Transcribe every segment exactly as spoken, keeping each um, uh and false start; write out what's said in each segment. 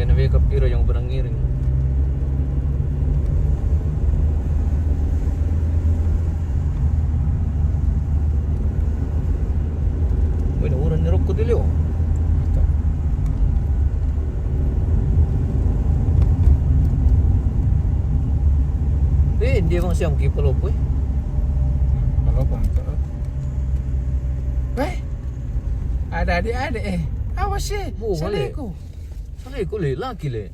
Na be kapiro yang pernah ngiring. Weh, na uran ni rokok dulu. Eh, dia bang siam ki palopo eh. Palopo ang tao. Eh, ada adik-adik eh. Awas eh. Bu, balik. Saleko. Saleko le, laki le.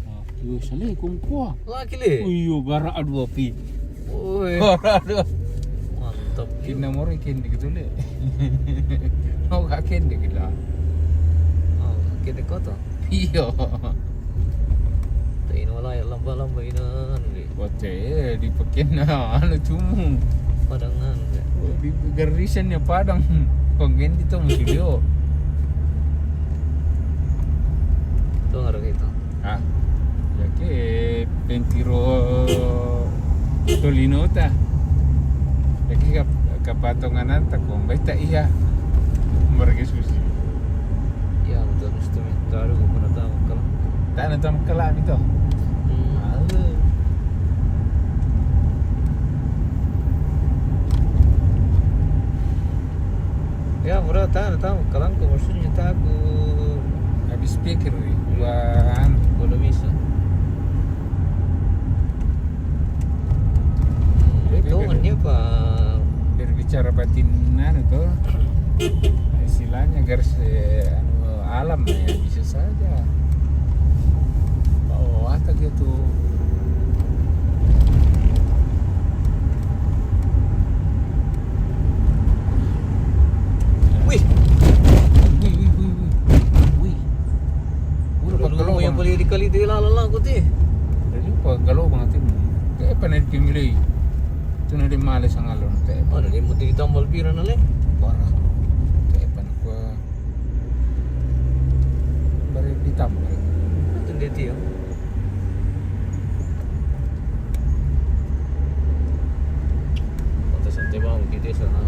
Ah, iyo, saleko mkua. Laki le. Oh, iyo, gara adua pi. Oi. Gara adua. Mantap. Kinna mori kendi gitu le. Mau gak kendi kita. Oh, kendi kota. Iyo. Taina wala ya lamba-lamba ina anu le. Wate, eh, di pakenna anu cumu. Padang anu le. Oh, di garisan ya Padang. Panggen di to musuh dio. Tuh harga itu. Ah, ya ke pentiro tolino ta. Ya ke kap-, kapatongan anta ko, baita iya. Marga susi. Ya, betul, instrumen. Tahu, aku pernah tahu kalau. Tahu, tahu kalau itu. Hmm. Ah. Ya, mura tahu, tahu kalau aku maksudnya tahu. Habis pikir, wah, kalau bisa. Itu kan dia apa? Berbicara batin anu tuh, istilahnya garis, eh, anu, alam ya, bisa saja. Oh, apa gitu? Wih. Wih, wih, wih, wih. Wih. Udah pakai lubang yang paling dikali di lalang aku ti. Jadi pakai lubang ti. Kayak pernah dipilih. Itu nanti malas sangat loh, kayak. Oh, nanti mau ditambal pira nale? Parah. Kayak pernah gua bari ditambal. Itu dia dia. Pantas santai bangun kita sana.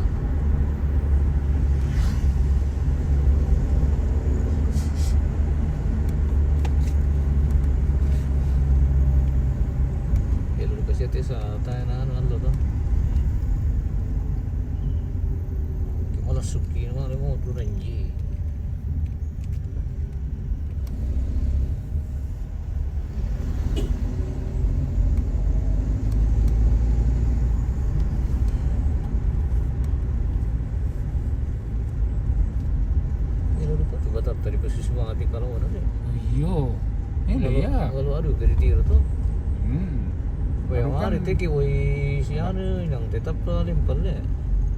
Belum kasih tes, ah, tayo na ano, ano to? Kimala suki naman, ano mo, turanji. Ilo lupa tiba tadi posisi mga di kalau ano eh. Iyo. Ini ya. Kalau aduh dari tiro to. Hmm. Kaya aduh, kan. Hari teki woi si anu yang tetap to limpal ya.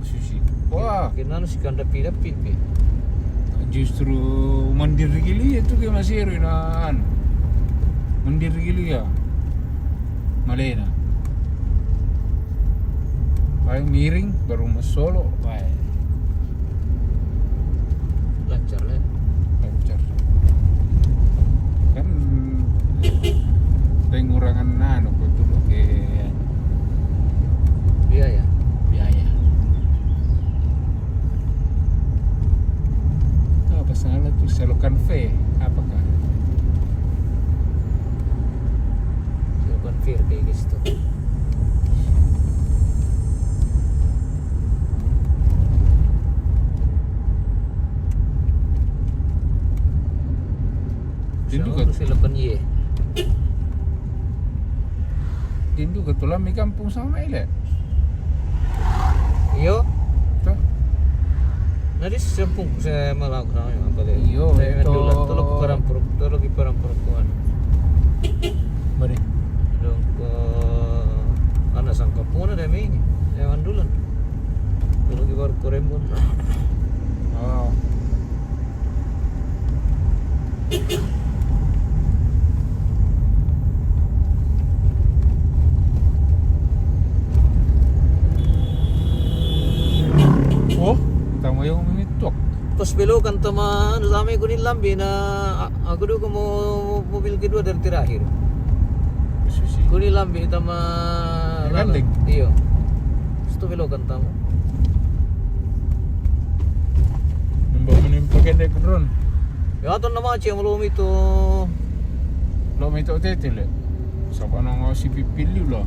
Susi. Wah. Kinano si kanda pida pipi. Justru mandir gili itu ke masih rinaan. Mandir gili ya. Malena. Paling miring baru masolo. Wah. Lancar le. Lancar. Kan pengurangan anu ko dulu ke biaya. Biaya. Apa salah tuh selokan V? Apakah? Selokan V kayak gitu. Din duga. Sila pan iye. Din duga tulang mi kampung sama ile. Iyo. Tuh. Nadi sempung saya malah kurang yang apa le. Iyo, saya itu. Dulu tolok parang puruk, tolok parang puruk tuan. Bari. Dong ke ana sangkapuna demi saya mandulan. Tolok baru korembon. Oh. Oh, tama yung mimitok. Pas belokan tama, anu, sama ko ni lambi na, a-, aku dulu mo-, mobil kedua dari terakhir. Susi. Ko ni lambi tama. Gandeng. Iyo. Gusto belokan tama. Nambah mo ni pakai drone. Ya, ato na machi ang lumi to. Lo' mi to' tete le'. Saba' nongo si pipilliu lo'.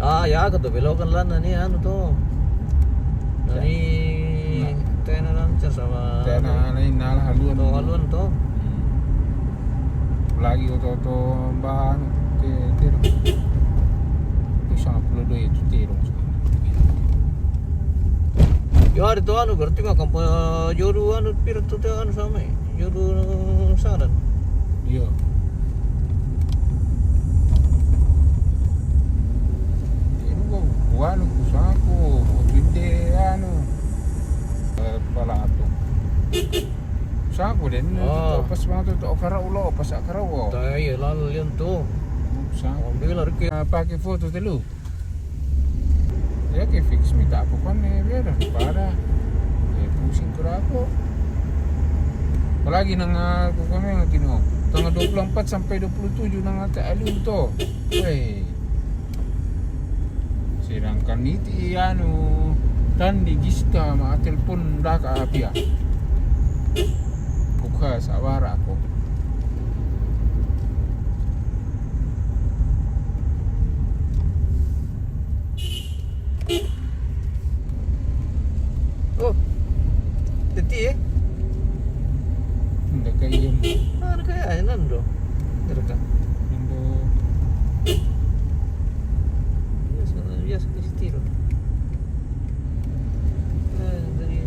Ah, ya, ko to belokan lana ni anu to. Ya. Nani tena lancar sama tena anu. Nai nala haluan. To haluan to. Hmm. Lagi oto-oto mbah anu, te-, tero. Itu sangat perlu duit itu tero. Ya, ada to anu, berarti makan pa jodoh anu, pira to te anu sama, eh. Jodoh saran. Iya. Ini gua, gua anu, usahaku, mau pinde anu, eh, pala atu. Usahaku den, oh. Pas banget tuh, okara ulo, pas akara wo. Ta iya, lalu lian tuh. Usahaku. Ambil lagi. Pakai foto telu. Ya, ke fix mi ta' apa kone, biar daripada, eh, pusing kura aku. Apalagi nang aku kone ngatino. Tanggal dua puluh empat sampai dua puluh tujuh nang ate alu to. Weh. Sedangkan iti anu, tandi Giska ma' telepon daka apia. Buka sawara aku. Oh. Teti, eh? Nda kaya iya. Ah, nda kaya, eh, nando. Nda ka. Nando. Biasa, biasa di situ. Ah, dari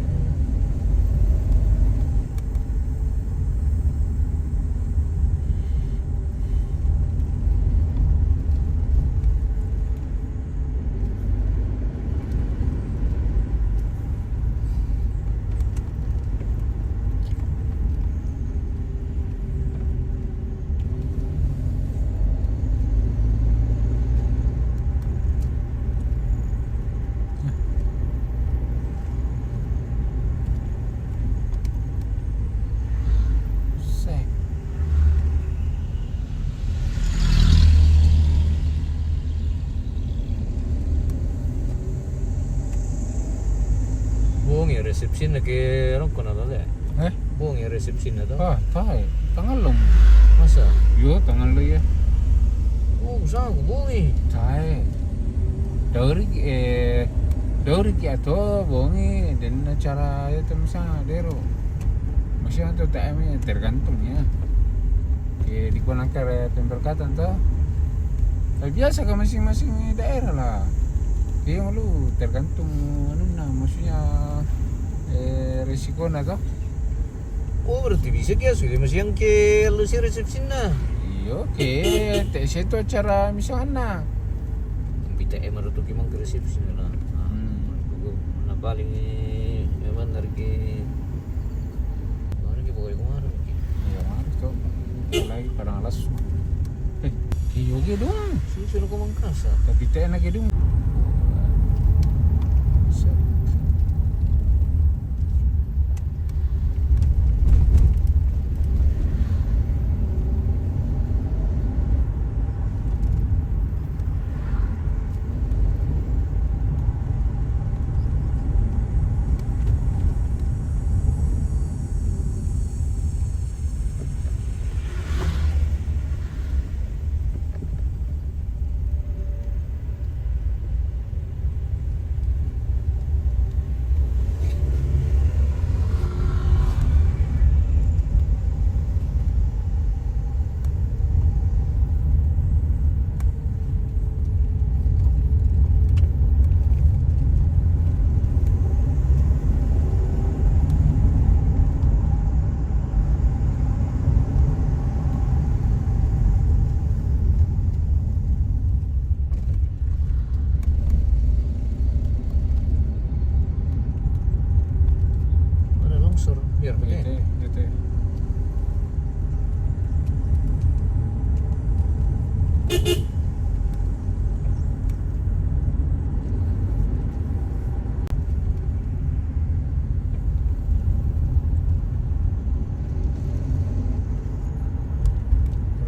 Bongi resepsina ke rongko na tale. Eh? Bongi resepsina to. Ah, tae. Tangalo. Masa? Yo, tangalo ya. Oh, usahaku bongi. Tae. Dauri, eh, dauri ki ato bongi den acara ya tem sa dero. Masih atau T M ya, tergantung ya. Ke di konakar pemberkatan to. Tapi biasa ke masing-masing daerah lah. Ke yang lu tergantung anu na, maksudnya, eh, resiko na to. Oh, berarti bisa ki asu, masih yang ke lu si resepsina. Iyo, ke, te se to acara misalna. Pita emar tu kimang ke resepsina na. Hmm. Na paling, eh, memang dari ke Mana ki pokoknya kemana ki? Iya, mana to? Lagi kadang alas. Eh, iyo ke dong. Susu na ko Mangkasa. Tapi te na ke dong. Set. Mana longsor? Biar pakai. Gitu, gitu.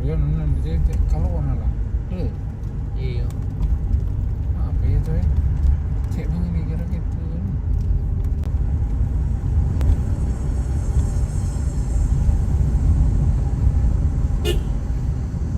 Iya, nonton di T V, kalau warna lah. Eh.